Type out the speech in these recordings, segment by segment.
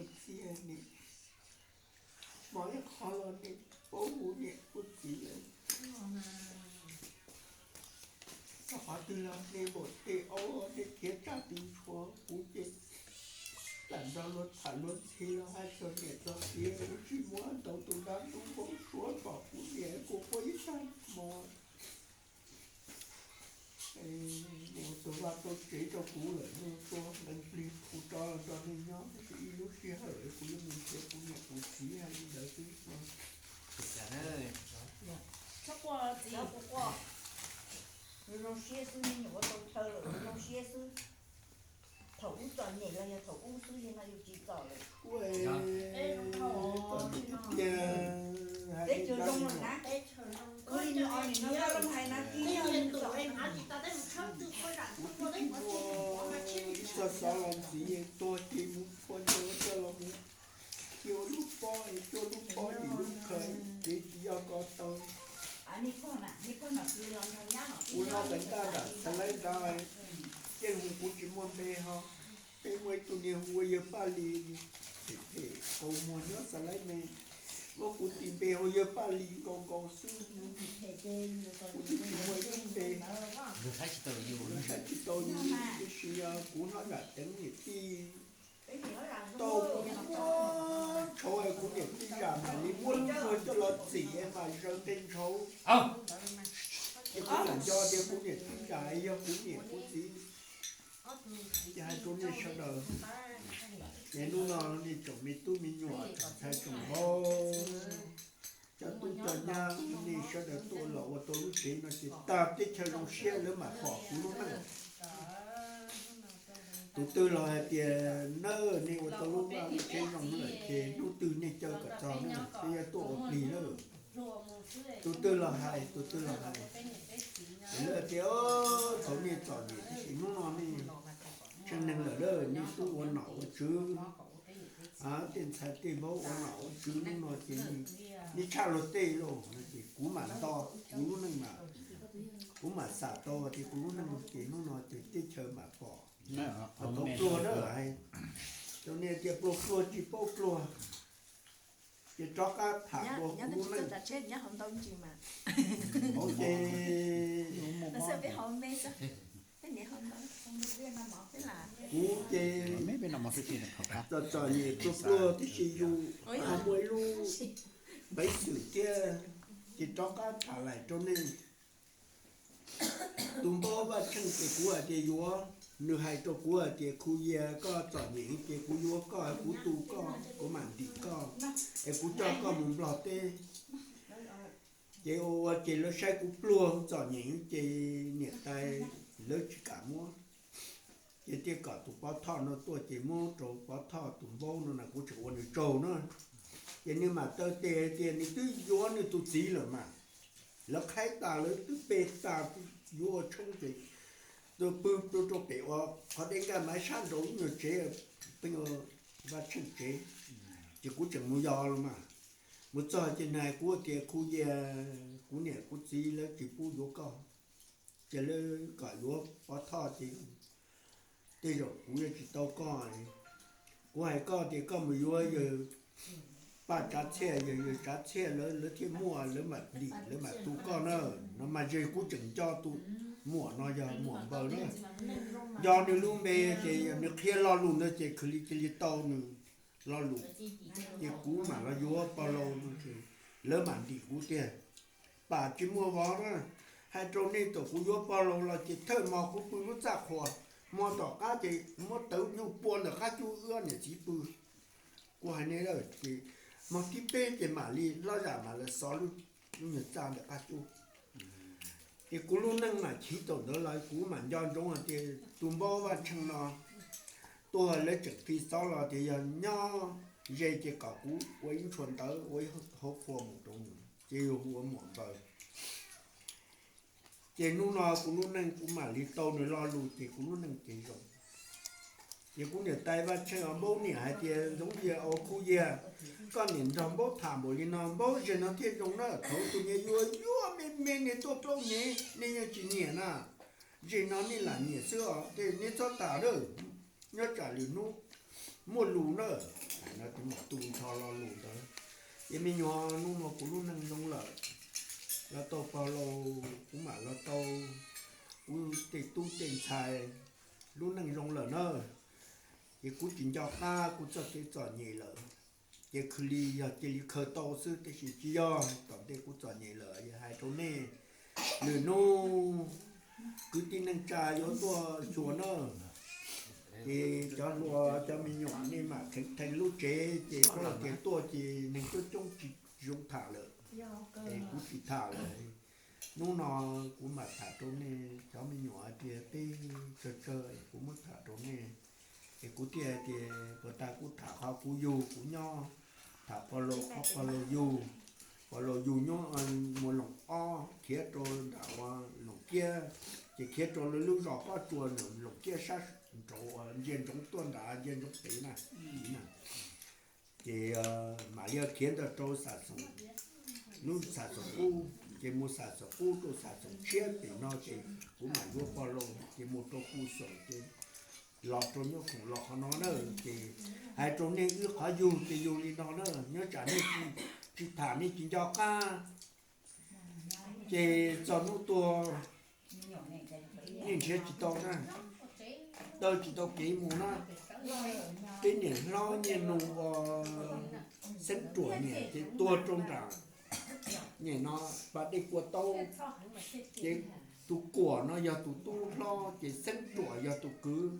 ua txiag, nim hmo ib qho los nim paub kuv niam kuv txiv lawm. Txog qhov twg los nim npaum tes aub nim khiav tsaj twg ntshua, kuv ces tam nrog luag tham luag ntxhi los hais txog niam txog txiv, kuv tsis muab ntau tus dab ntub npau suav kom kuv niam kuv quaj ib tag hmo. Nim ua tau vaj tau tsev rau kuv lawm, nim ua tau leej plig phu rov los nrog nej nyob, tab sis ib lub sij hawm kuv yuav mus nrhiav kuv niam kuv txiv hais li ntawd xwb. Zoo siab xwb, me nyuam ua tau chaw lawm zoo siab xwb. Thaum ub txom nyem los yog thaum ub xwb, yog no yus tsis txom lawm. Teb chaws zoo lawm na. Kuv li no, nim no koj zoo hais na, tib nyuag tus txom. Kuv twb tsis muaj ib txoj xov los ntxiv, tuag ces mus phua ntau coj los mus, cia ua lub pob, cia ua lub pob nim lub khaws, ces tsis yog ko taw. Kuv hlob pem ntaj nram Xas Laib ntawd, yeej hu kuv tsis muaj npe ho. Peb muaj ib tug niag hu ua yawg Paj Lis, phem phem qaus muag nyob Xas Laib me, muab kuv tis npe hu yawg Paj Lis nkaus nkaus xwb. Kuv twb tsis muaj ib lub npe, saib tsis tau yus, tiam sis kuv hlob nram Teev niam tij tau kuv muab tshauv, kuv niam tij zam mam li muab lub nruas coj los txim mam zaws nqe ntshauv. Ces kuv tseem nco tias kuv niam tij zam yog kuv niam kuv txiv. Ces hais rau nej sawv daws, ces hnub no nej tsoom me tub me nyuam tsoom ntxhais tsoom vauv, cov tub cov nyab, nej sawv daws tuaj los ua tau lub tsev no ces tag teb chaws zoo siab lawv mam pom kuv lub neej. Tus twg los hais tias nawb nej ua tau lub vaj lub tsev zoo lawm ces hnub twg nej caw kom txog na, peb yuav tuaj ua plig lawm. Tus twg los hais, tus twg los hais. Ces lawv tias thaum nej txom nyem tab sis hnub no nej tsev neeg lawm, nej twb ua nom ua tswv, tej ntxhais tej vauv ua nom ua tswv, hnub no ces nej tshaj luag tej lauj no ces kuv mam nto, kuv lub neej mas, kuv mam xam tau tias kuv lub neej ces hnub no ces teb chaws mam pom. Thaum pluag na, rau nej tias pluag pluag tsis paub pluag, ces rov qab tham dua kuv lub neej. Hauv ces kuv ces txom txom nyem pluag pluag tib si yus ho muaj ib lub peev xwm thiab, ces rov qab tham lais rau nej. Tus npauj Vaj Tsheej ces kuv hais tias yuav, nws hais rau kuv hais tias Khu Yia koj txom nyem ces kuv yuav koj, kuv tu koj, kuv mam ntim koj, es kuv coj koj mus Nplog teb. Ces ua ua ces lawv saib kuv pluag txom nyem ces niam tais lawv tsis kam muab. Ces thiaj kom tus Pov Thoj no tuaj ces muab rau Pov Thoj tus npauj no na, kuv tseem ua nws tsaug na. Ces nws mam taw tes tias nws twb yuav nws tus txiv lawm mas, lawv qhaib tas lawv twb pe tas, yuav ua tshoob ces pw pw rau pem ua qhov dej nkaj mas sab nraud lub nyuag tsev, peb Vaj Tsheej tsev. Ces kuv tseem mus yos los mas, mus txog ces nws hais kuv tias Khu Yia, kuv niam kuv txiv lawv tsis pub yuav koj, ces lawv kom yuav Pov Thoj ces tej zaum kuv yuav tsis tau koj. Kuv hais koj tias koj mus yuav yawg paj tsav txhiaj, yog yawg tsav txhiaj lawv, lawv thiaj muaj, lawv mam dim, lawv mam tu koj na. No mas ze kuv tseem nco tus muam no yog muam npaws na, nco nws lub npe, ces yog nws qhia lo lus ntawd ces khwv li cia li tau nws lo lus, ces kuv mam los yuav pog laus no ces lawv mam ntim kuv tiag. Pam tsis muaj vov na, hais rau nej, thaum kuv yuav pog laus los ces thawj hmo kuv pw lub txaj qhua, hmo tom qab ces muab tawv nyuj pua ntawm qab cub wb niam txiv pw. Kuv hais nej lawm ces hmo thib peb ces mam li hlob zam mam li xov lub nyuag txaj ntawm qab cub. Ces kuv lub neej mam chiv thaum ntawd los kuv mam nco ntsoov hais tias tus npaub Vaj Tsheej no tuag lawv tseem fi xov los tias yog nyob ze ces kom kuv ua ib ntshua ntawv ua ib hauv qhua mus rau nws ces yog hu ua muam npaws. Ces hnub no kuv lub neej kuv mam li tau nws lo lus ces kuv lub neej ces zoo. Ces kuv niam tais Vaj Tsheej os, npaub niam hais tias Ntxoov Yias, Au Khuj Yias, koj niam nrog npaub tham npaum li no npaub ze no thiaj zoo na. Thaum tus niam yuav yuav me me niag tuaj plaub hnev nej yeej tsis nyiam na, ze no nej lam nyiam xwb os, ces nej txhob tham na, nyob tsam lwm hnub muaj lus na. Hais no ces mam tu nrho lo lus ntawd. Ces me nyuam, hnub no kuv lub neej zoo lawm, los tau pog laus kuv mam los tau kuv tej tub tej ntxhais, lub neej zoo lawm na. Ces kuv tsis nco qab kuv txoj kev txom nyem lawm. Ces khwv li yog cia li khaws tau xwb, tab sis tsis yog, tom ntej kuv txom nyem lawm. Yog hais rau nej, lwm hnub kwv tij neej tsa yuav tuaj xyuas na, ces cov hluas cov me nyuam nej mam kheev theej lub tsev, ces koj los tias tuaj ces neeg coob coob tsis zoo tham lawm, es kuv tsis tham lawm. Hnub no kuv mam tham rau nej cov me nyuam hais tias peb tsawg tsawg kuv muab tham rau nej. Es kuv thiaj hais tias puas tas kuv tham qhov kuv yug kuv nyob, tham pog laus qhov pog laus yug. Pog laus yug nyob Muas Loos ob, khiav rau nram ua Loos Kiab, ces khiav rau lawv lub zos Pob Tsuas, Loos Kiab sab nraud, ntsia ntsoov tuaj nrad ntsia ntsoov pem na. Ces mam li khiav ntawd rau Xam Xoom, lub Xam Xoom Qub, ces mus Xam Xoom Qub rau Xam Xoom Tshiab pem no ces kuv mam yuav pog laus ces mus rau Ku Xoom ces los rau Nyuj Khoom los qhov no na. Ces hais rau nej wb qhov yug ces yug li no na, nyob tsam nej tsis tham nej tsis nco qab, ces txog hnub tuag nej nrhiav tsis tau na, taw tsis tau kev mus na. Peb niam hlob Nyiaj Nus uas Xeeb Ruam niam ces tuag rau nram nyem no, pas dej kua taub, ces tus Kuam no yog tus tub hlob ces Xeeb Ruam yog tus kwv.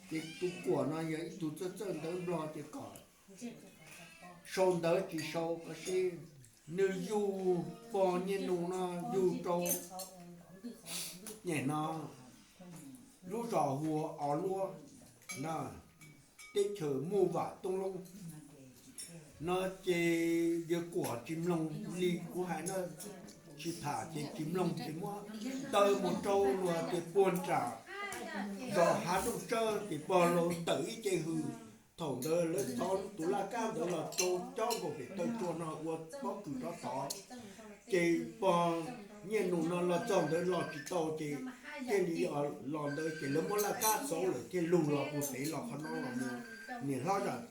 Ces tus Kuam no yog ib tug txawj txawj ntawv Nplog ces kom sau ntawv tsis sau kov sib, nws yug pog Nyiaj Nus no yug rau nyem no, lub zos hu ua Os Luab na, teb chaws Muj Vam Toob Loob no. Ces yawg Kuam tsis mloog li kuv hais na, tsis tham ces tsis mloog ces muab taw mus rau luag tias puag nram zos Hav Nrooj Tsawb ces pog laus tawm ib ce hws. Thaum ntawd lawv xov tus laj kab ntawd los rau cob nkaus pem taw tsua no ua pob kws rov tod. Ces pog Nyiaj Nus no los txog ntawd los tsis tau ces thiaj li los ntawd ces lawv muab laj kab xauv lawm thiaj lug los puag pem los qhov no los mus. Niam hlob zam,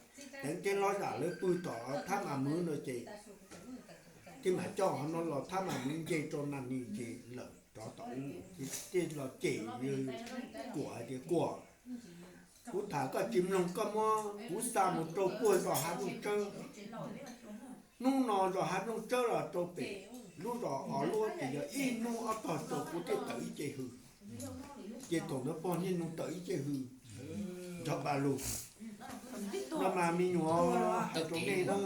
teev thiab hlob zam lawv pw tom Thab Mas Mws no ces thiaj mam coj qhov no los Thab Mas Mws nce rau Nas Nis ces lawm rov tom ub ces thiaj los cem yawg Kuam hais tias Kuam, kuv tham koj tsis mloog, koj muab kuv xa mus rau puag zos Hav Nrooj Tsawb. Hnub no zos Hav Nrooj Tsawb los rau pem lub zos Os Luab ces yog ib hnub ob tog rau kuv thiaj tawm ib ce hws. Ces thaum ntawd pog Nyiaj Nus tawm ib ce hws nrog Npas Lug. No mas me nyuam, hais rau nej na,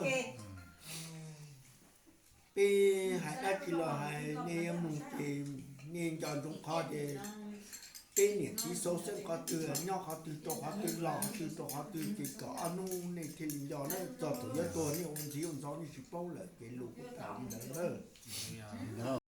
peb hais dab tsi los hais, nej yuav mloog ces nej nco ntsoov qhov tias peb niam txiv xauv xeeb qhov twg, nyob qhov twg, rau qhov twg, los qhov twg, rau qhov twg ces kom ob hnub nej thiaj li nco na, txog thaum yuav tuag nej ua ntxiv ua ntxov nej tsis paub lawm ces lus kuj tham li ntawd na.